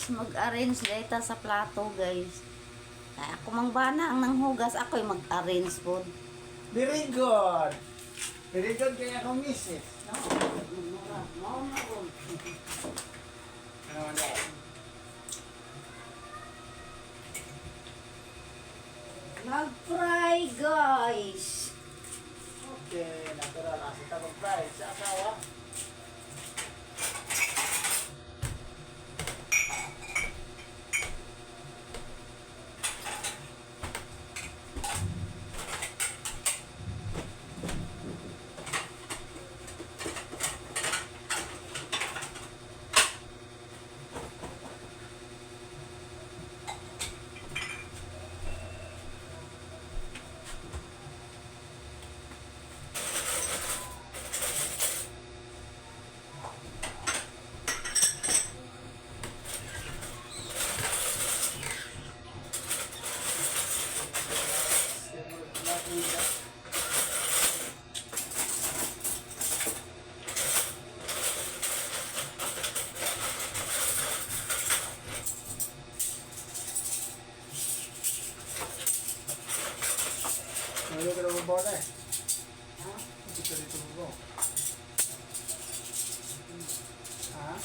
Guys, mag-arrange data sa plato, guys. Ay, ako mang bana ang nanghugas, ako'y mag-arrange po. Very good. Very good kaya akong misis. No, mao na ron. Ano na? Nag-fry, guys. Okay, natural. Asa ta mag-fry sa asawa. Ano ka na ba na eh? Dito dito mo. Ha?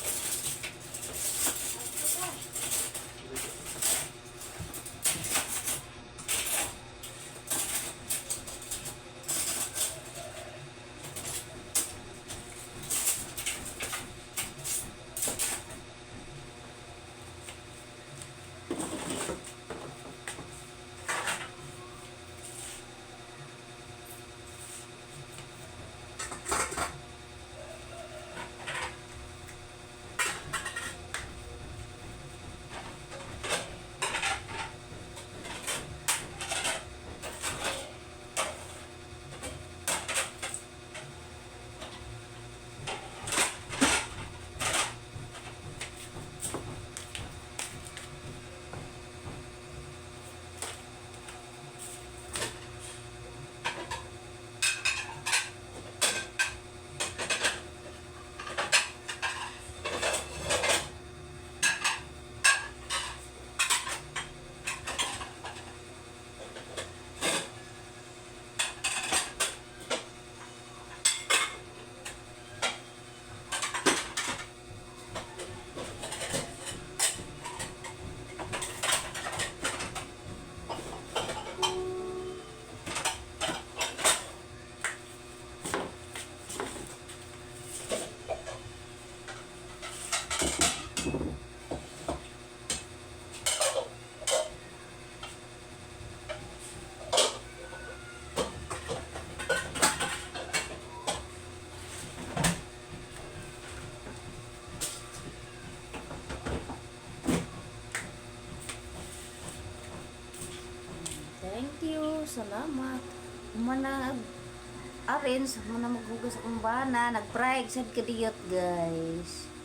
Thank you. Salamat. Mana arrange, mana maghugas akong bana. Nag-fry sad kadiyot, guys.